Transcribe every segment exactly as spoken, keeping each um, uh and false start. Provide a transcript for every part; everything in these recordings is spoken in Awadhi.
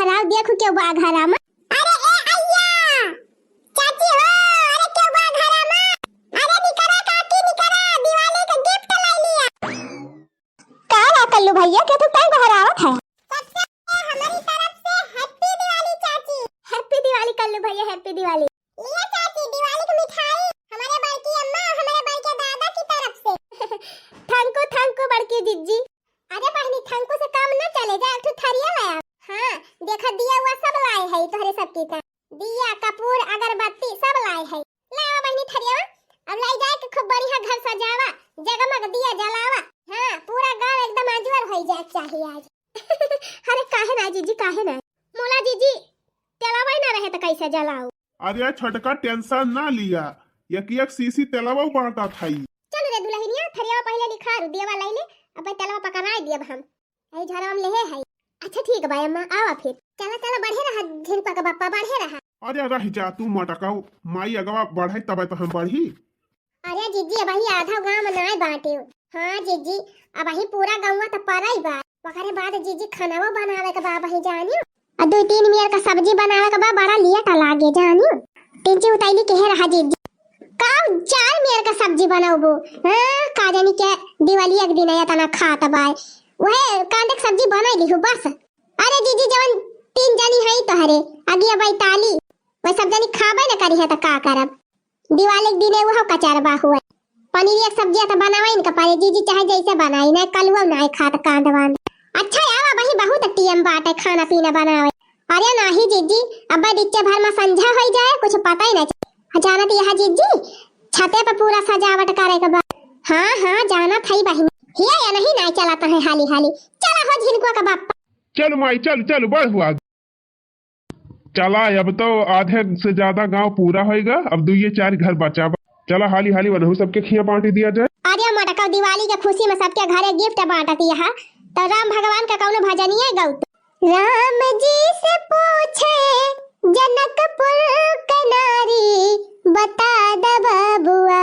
राव देखू केउ बा घरा मा। अरे ए अइया, चाची हो, अरे केउ बा घरा मा? अरे निकरा काकी निकरा, दिवाली के gift लाई लिया। का रे कल्लू भइया, के तू काहे बहरावत है? सबसे हमारी तरफ से happy दिवाली चाची। Happy दिवाली कल्लू भइया, happy दिवाली। लिया चाची, दिवाली की मिठाई हमारे बड़की अम्मा और हमारे बड़के दादा की तरफ से। Thank you, thank you बड़की जिज्जी। अरे बहिनी, thank you से काम न चले जाए, एक ठो थरिया ले आओ। हाँ, देखा दिया हुआ सब लाए है तोहरे सबकी का। दिया, कपूर, अगरबत्ती सब लाए है। ले आवा बहिनी थरियावा, अब लाई जाए के खूब बढ़िया घर सजावा, जगमग दिया जलावा। हाँ, पूरा गांव एकदम अजवर होई जाए चाहिए आज। अरे काहे ना जिज्जी, काहे ना? मोला जिज्जी, तेलवा ही ना रहे त कैसे जलाऊ? अरे छोटका, tension ना लिया, एक एक शीशी तेलवा बांटत हई। चल रे दुलहिनिया, थरियावा पहिले निखार, दियवा लाई ले, अब तेलवा पकड़ाए दियब हम। यही झरवा में लेहे हई। अच्छा ठीक बा अम्मा, आवा फिर। चला चला, बढ़े रहा झिनका के बप्पा, बढ़े रहा। अरे रह जा तू मोटका, माई अगवा बढ़े तबे तो हम बढ़ी। अरे जिज्जी, अबही आधा गांव में नाय बांटे। हाँ जिज्जी, अबही पूरा गौवा त परई बा। ओकरे बाद जिज्जी खानावो बनावे के बा अबही जानियो। आ दू तीन मेर का सब्जी बनावे के बा, बड़ा लेट लागे जानियो। तिनची उतैली केहे रहा जिज्जी। का चार मेर का सब्जी बनौबो? हाँ, का जानी के दिवाली एक दिन है तना खात बाय। वहे कांदे के सब्जी बनाई लिहू बस। अरे जिज्जी, जवन तीन जनी हई तोहरे, अगिया बैताली, वह सब जनी खाबे न करी है त का करब? दिवाली के दिने उहो कचरबा हुए। पनीर एक सब्जिया त बनावे इनका परे, जिज्जी चाहे जैसे बनाई, ना कलुआ ना खात कांद वांद। अच्छा आवा बही, बहुत टीएम बाटे खाना पीना बनावे। अरे नाही जिज्जी, अब डिच्चे भर में संझा होई जाए, कुछ पता ही ना चले। जानत यह जिज्जी, छते पर पूरा सजावट करे के बा। हाँ हाँ, जानत हई बहिनी। हिया या नहीं ना चलत है हाली हाली। चला हो झिनकुआ का बापा। चल माई, चल, चल, बढ़ हुआ। चला, अब तो आधे से ज्यादा गांव पूरा होइगा, अब दुइये चार घर बचा बा। चला, हाली हाली वनहु सबके खिया बांटी दिया जाए। अरे मोटका, दिवाली के खुशी में सबके घरे gift बांटत यहा, तो राम भगवान का कौनो भजनिया गौत। राम जी से पूछे जनकपुर के नारी, बता द बबुआ।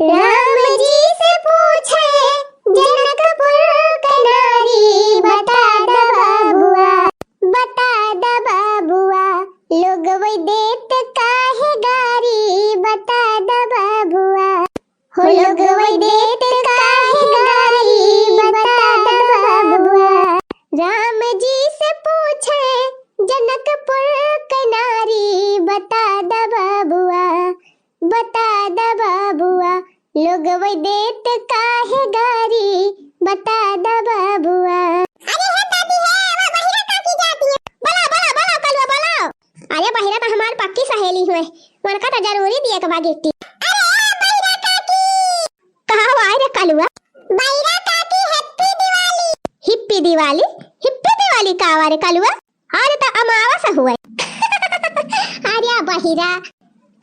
राम जी से पूछे जनकपुर के नारी, बता द बबुआ। बता द बबुआ, लोग वही देत काहे गारी, बता द बबुआ। हो लोग वही देत काहे गारी, बता द बबुआ। राम जी से पूछे जनकपुर के नारी, बता द बबुआ। बता द बबुआ, लोग वही देत काहे गारी, बता द बबुआ। अरे हे दादी हे, वो बहिरा काकी जाती है। बोला, बोला, बोला, कलुआ, बोला। अरे बहिरा तो हमार पक्की सहेली हुए, उनका तो जरूरी दिए के बा gift। अरे बहिरा काकी। कहाँ आए रे कलुआ? बहिरा काकी, happy दिवाली। Happy दिवाली? Happy दिवाली का आवा रे कलुआ? आज त अमावस हुए। अरे बहिरा,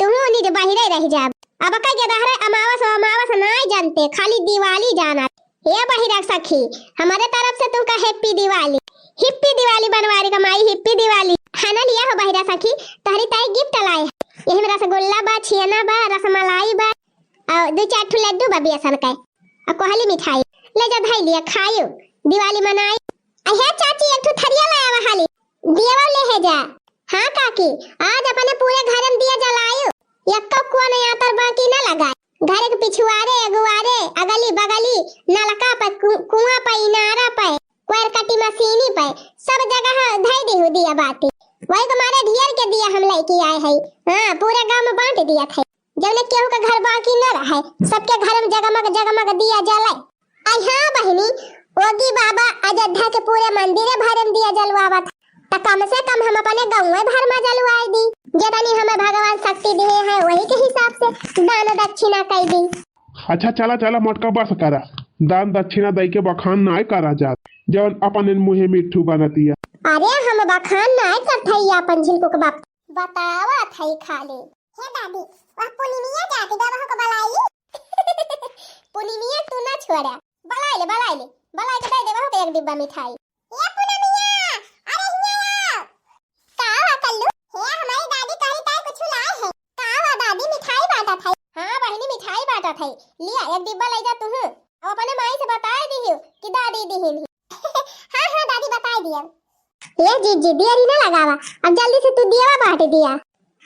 तुहू निज बहिरे रह जाब। अब कह के दहरे अमावस अमावस नाय जानते, खाली दिवाली जाना। हे बहिरा सखी, हमारे तरफ से तुमका happy दिवाली। Happy दिवाली बनवारी का माई, happy दिवाली। है ना लिया हो बहिरा सखी, तोहरी ताई gift लाए है। यही में रसगुल्ला बा, छेना बा, रसमलाई बा, और दो चार ठो लड्डू बा बेसन के, और कोहली मिठाई। ले जा धई लिया, खायू, दिवाली मनाई। अहे चाची, एक ठो थरिया ले आवा हाली, दियवा ले हे जा। हाँ काकी, आज अपने पूरे घर में दिया जलायू, यक्को कुआ नहीं आतर बाकी न लगाए। घर के पिछुआरे, अगुआरे, अगली बगली, नलका पे, कु-, कुआं पे, इनारा पे, कोयर कटी मशीनी पे, सब जगह धई दिहू दिया बाती। वही के मारे ढेर के दिया हम लेके आए हई। हाँ, पूरे गांव में बांट दिया था। जौने केहू के घर बाकी न रहे, सबके घर में जगमग जगमग दिया जले। आई हाँ बहिनी, ओगी बाबा अयोध्या के पूरे मंदिरे भर में दिया जलवावत, त कम से कम हम अपने गाँवे भर में जलवाए दी। जेतनी हमें भगवान शक्ति दिए हैं, वही के हिसाब से दान दक्षिणा कई दी। अच्छा चला चला मोटका, बस करा, दान दक्षिणा दई के बखान नाय करा जात, जौन अपन मुँहे मिट्ठू बनतिया। अरे हम बखान नाय करत हई अपन झिलकू के बाप, बतावत हई खाली। हे दादी, वह पुनिमिया जाति बा, वह को बलाई। पुनिमिया तू ना छोड़ा, बलाई ले, बलाई ले, बलाई के दे दे वह को एक डिब्बा मिठाई। ए पुनिमिया, अरे हिया आओ। का हुआ कल्लू? हे हमारी दादी तोहरी ताई कुछ लाए है। का हुआ दादी, मिठाई बांटत है? हाँ बहिनी, मिठाई बांटत है, लिया एक डिब्बा ले जा तू। अब अपने माई से बताए दिहियो कि दादी दिहिन ही। हाँ हाँ दादी, बताए दिया। ए जीजी, देरी ना लगावा, अब जल्दी से तू दियावा बाँट दिया।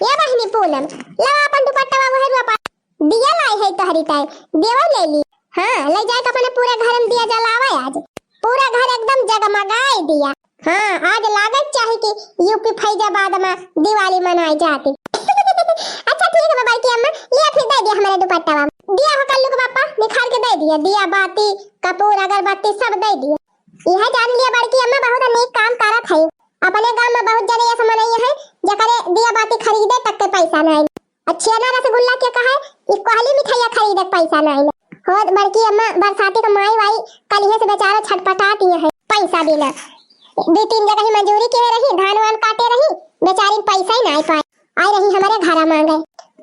ए बहिनी पूनम, लावा अपन दुपट्टावा, वही रुआ पा-, दिया लाई है तोहरी ताई, देवा ले ली। हाँ, ले जाए के अपने पूरा घर में दिया जलावा आज, पूरा घर एकदम जगमगाई दिया। हाँ, आज लागत चाही कि यूपी फैजाबाद में दिवाली मनाई जाती। अच्छा ठीक है बड़की अम्मा, लिया फिर दे दिया हमारे दुपट्टावा। दिया हो कल्लू के पापा, निकाल के दे दिया, दिया बाती, कपूर, अगरबत्ती सब दे दिया। यह जान लिया बड़की अम्मा बहुत नीक काम करत है। अपने गांव में बहुत जने ऐसा मनई है, जकरे दिया बाती खरीदे तक के पैसा नहीं। आ छेना रसगुल्ला के कहे, ई कोहली मिठाइया खरीदे के पैसा नहीं। हो बड़की अम्मा, बरसाती के माई वाई कलिहे से बेचारा छटपटाती है पैसा बिना। दो तीन जगह ही मजूरी के रही, धान वान काटे रही, बेचारी पैसा ही नहीं पाए। आई रही हमारे घर मांगे,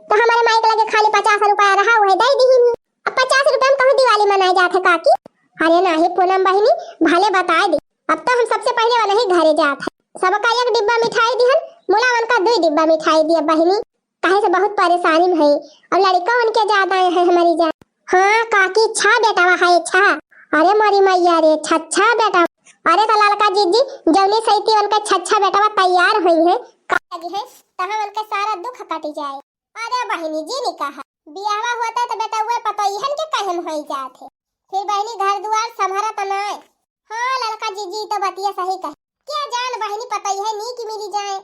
तो हमारे माई के लगे खाली पचास रुपया रहा, वही दे दी। अब पचास रुपया में कहूँ दिवाली मनाई जात है काकी? अरे नाही पूनम बहिनी, भले बताए दी, अब तो हम सबसे पहले वाला ही घरे जात है। सबका एक डिब्बा मिठाई दिहन, मुला उनका दुई डिब्बा मिठाई दिया बहिनी, काहे से बहुत परेशानी में है। और लड़का उनके ज्यादा आए हैं हमारी जान। हाँ काकी, छह बेटावा है, छह। अरे मोरी मैया रे, छह छह बेटा। अरे तो ललका जीजी, जौनी सैती उनका छह छह बेटावा तैयार हुई है, का लगी है, तो हम उनका सारा दुख कटी जाए। अरे बहिनी जी ने कहा, बियाहवा होता तो बेटा उहे पतोहियन के कहे में होई जात है। फिर बहिनी घर दुआर संभरत नाय। हाँ ललका जीजी तो बतिया सही कहे। क्या जान बहिनी पतोहिया नीक मिली जाए,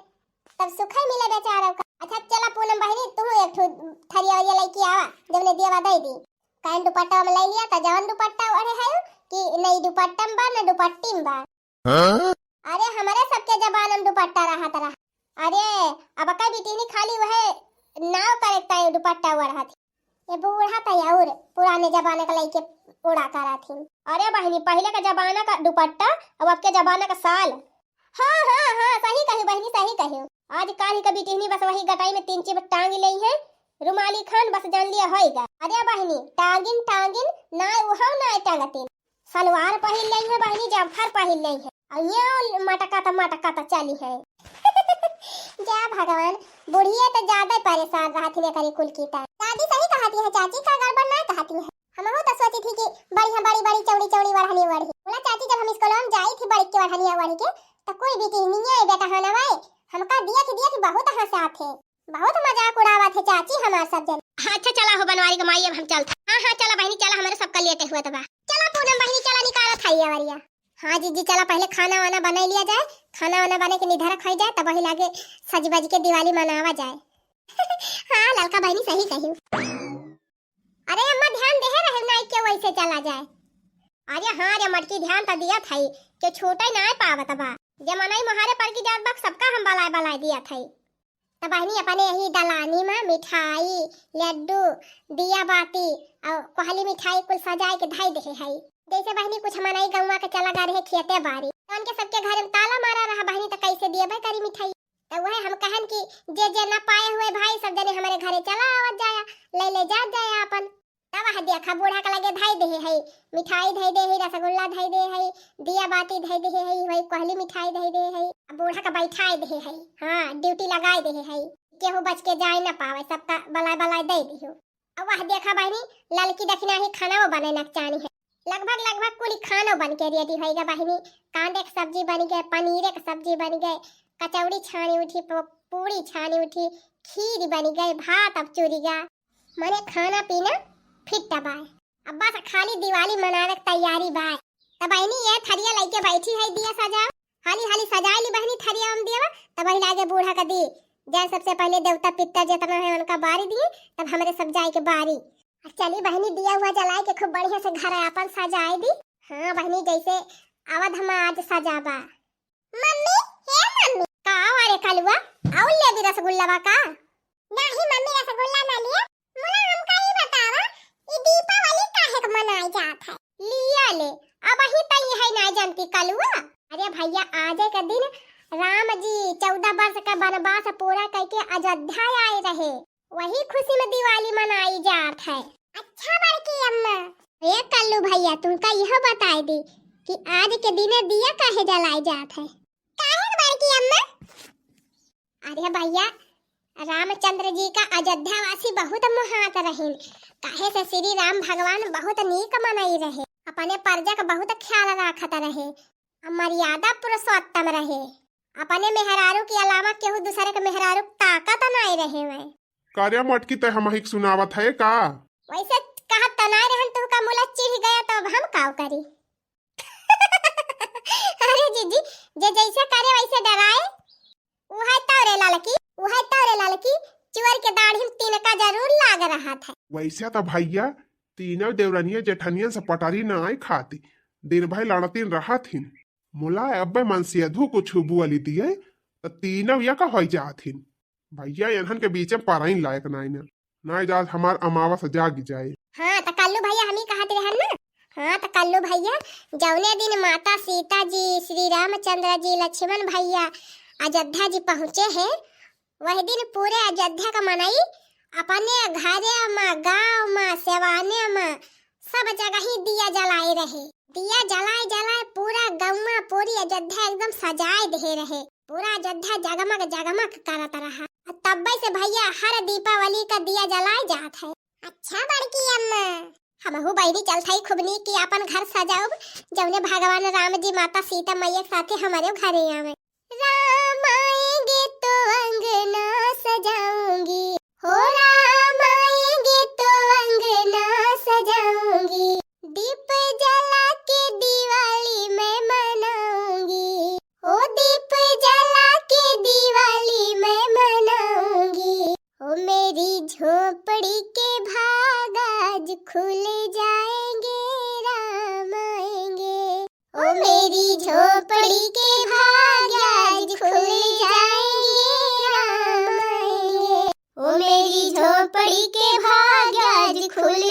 तब सुखै मिले बेचारा का। अच्छा चला पूनम बहिनी तू एक ठो थरिया वरिया लेके आवा, जब ने दियावा दे दी। काहे दुपट्टा में ले लिया तो जवन दुपट्टा ओढ़े है कि नई दुपट्टा में बा न दुपट्टी में बा। हाँ? अरे, हमरे सबके जमाना में दुपट्टा रहत रहा। अरे, अब का बिटिनी खाली वहे नाव करे के ताई दुपट्टा ओढ़त ही। ये बूढ़ा ताई और पुराने जमाने का लइके ओढ़ा करत ही। अरे बहिनी, पहिले का जमाना का दुपट्टा, अब आपके जमाना का साल। हाँ, हाँ, हाँ, सही कही बहिनी, सही कही। आज काल का बिटिनी बस वही गटाई में तीन चीज टांग लेई है, रुमाली खान बस जान लिया होइगा। अरे बहिनी, टांगिन, टांगिन, ना उहाव ना टांगतिन। सलवार पहिर लेई है बहिनी, जम्फर पहिर लेई है। और ये मटका त, मटका त चली है। जा भगवान, बुढ़िया त ज्यादा परेशान रहत ही करी कुल की त। दादी सही कहती है चाची, का गड़बड़ ना कहती है। हमहू त सोची थी कि बढ़िया बड़ी बड़ी चौड़ी चौड़ी ओढ़नी ओढ़ी। बोला चाची, जब हम स्कूल में जाई थी बड़ी के ओढ़निया ओढ़ के, त कोई भी की नहीं बेटा हनवाए, हमका दिया थी, दिया थी बहुत हंसा थे। बहुत मजाक उड़ावत है चाची हमार सब जन। हाँ, अच्छा चला हो बनवारी के माई, अब हम चलत। हाँ, हाँ, चला बहिनी, चला, हमरे सबका लेटे हुआ तबा। चला पूनम बहिनी, चला निकालत है ये वरिया। हाँ जीजी, चला पहले खाना वाना बनाई लिया जाए, खाना वाना बने के निधरक हो जाए, तब वही लागे सज बज के दिवाली मनावा जाए। हाँ ललका बहिनी सही कही। अरे अम्मा, ध्यान देहे रहे नाई के वैसे चला जाए। अरे हाँ रे मटकी, ध्यान त दिया था, के छूटे ना पावत बा। जे मनई मोहारे पर की जात बा, सबका हम बलाए बलाए दिया था। त बहिनी अपने यही दलानी में मिठाई, लड्डू, दिया बाती और कोहली मिठाई कुल सजाए के धई देहे है। जैसे बहिनी कुछ मनई गौवा के चला गा रहे खेते बारी, त उनके सबके घर में ताला मारा रहा बहिनी, त कैसे दिए भाई करी मिठाई? त वह हम कहन कि जे जे ना पाए हुए भाई, सब जने हमारे घरे चला आवत जाया, ले ले जात जाया अपन। तब वह देखा बूढ़ा के लगे धई देहे है, मिठाई धई दे है, रसगुल्ला धई दे है, दिया बाती धई दे है, वही कोहली मिठाई धई दे है। अब बूढ़ा का बैठाए दे है, हाँ ड्यूटी लगाए दे है, केहू बच के जाए ना पावे, सबका बलाए बलाए दे दियो। अब वह देखा बहिनी, ललकी दखिना ही खाना वो बने नकचानी है। लगभग, लगभग कुल खानो बन के रेडी होइगा बहिनी। कांदे के सब्जी बन गए, पनीरे के सब्जी बन गए, कचौड़ी छानी उठी, प-, पूरी छानी उठी, खीर बन गए, भात अब चुरिगा। मने खाना पीना फिट बाय। अब बस खाली दिवाली मनावे के तैयारी बाय। त बहिनी ये थरिया लइके बैठी है दिया सजाओ। हाली हाली सजाए ली बहिनी थरिया हम दियावा, तब वही लागे बूढ़ा का दी। जय सबसे पहले देवता पितर जितना है उनका बारी दिए, तब हमरे सब जाए के बारी। आ चली बहिनी दिया हुआ जलाए के खूब बढ़िया से घर अपन सजाए दी। हाँ बहिनी जैसे अवध में आज सजाबा। मम्मी, हे मम्मी। का आवा रे कलुआ, आउल ले दी रसगुल्ला बा का? नाही मम्मी, रसगुल्ला ना लिए। मुला हमका ई बतावा, ई दीपावली काहे के मनाई जात है? लिया ले, अब ही तई है ना जानती कलुआ। अरे भैया, आज के दिन राम जी चौदह वर्ष का वनवास पूरा करके अयोध्या आए रहे, वही खुशी में दिवाली मनाई जात है। अच्छा बड़की अम्मा। ए कल्लू भैया, तुमका यह बताई दी कि आज के दिन दिया काहे जलाई जात है? काहे बड़की अम्मा? अरे भैया, रामचंद्र जी का अयोध्यावासी बहुत मोहात रहिन, काहे से श्री राम भगवान बहुत नीक मनई रहे, अपने प्रजा का बहुत ख्याल राखत रहे, आ मर्यादा पुरुषोत्तम रहे। अपने मेहरारू के अलावा केहू दूसरे के मेहरारू ताकत नाई रहे वै। का रे मोटकी, तै हमहिक सुनावत है का? वैसे कहत त नाई रहन, तू का मुला चिढ़ गया तो अब हम काव करी? अरे जीजी, जे जैसे करे वैसे डराए। उहै तौ रे ललकी, उहै तौ रे ललकी, चुअर के दाढ़ी में तिनका जरूर लाग रहत है। वैसे तो भैया तीनों देवरनिया जेठनियन से पटरी नाई खाती, दिन भर लड़तीन रहत हिन। मुला अब्बे मन से अधू कुछ बोली दिए तो तीनों यका होइ जात हिन। भैया एनहन के बीच में पराइन लायक नाई ना, नाई जात हमार अमावस जाग जाए। हाँ त कल्लू भैया हमही कहत रहन ना, हाँ त कल्लू भैया जौने दिन माता सीता जी, श्री रामचंद्र जी, लक्ष्मण भैया अयोध्या जी पहुँचे हैं, वही दिन पूरे अयोध्या का मनई अपने घरे मा, गाँव मा, सेवाने मा सब जगह ही दिया जलाए रहे। दिया जलाए जलाए पूरा गौवा, पूरी अयोध्या एकदम सजाए दे रहे। पूरा अयोध्या जगमग जगमग करत रहा। आ तब्बे से भैया हर दीपावली का दिया जलाए जात है। अच्छा बड़की अम्मा। हमहू बहिनी चलत हई खूब नीक कि आपन घर सजाउब, जौने भगवान राम जी माता सीता मैया के साथे हमरे घरे आवे। राम आएंगे तो अंगना सजाऊंगी, हो राम आएंगे तो अंगना सजाऊंगी, दीप जला के दिवाली मैं मनाऊंगी, ओ दीप जला के दिवाली मैं मनाऊंगी। ओ मेरी झोपड़ी के भाग आज खुल जाएंगे, राम आएंगे। ओ मेरी झोपड़ी के भाग आज खुल जाएंगे, राम आएंगे। ओ मेरी झोपड़ी के भाग आज खुल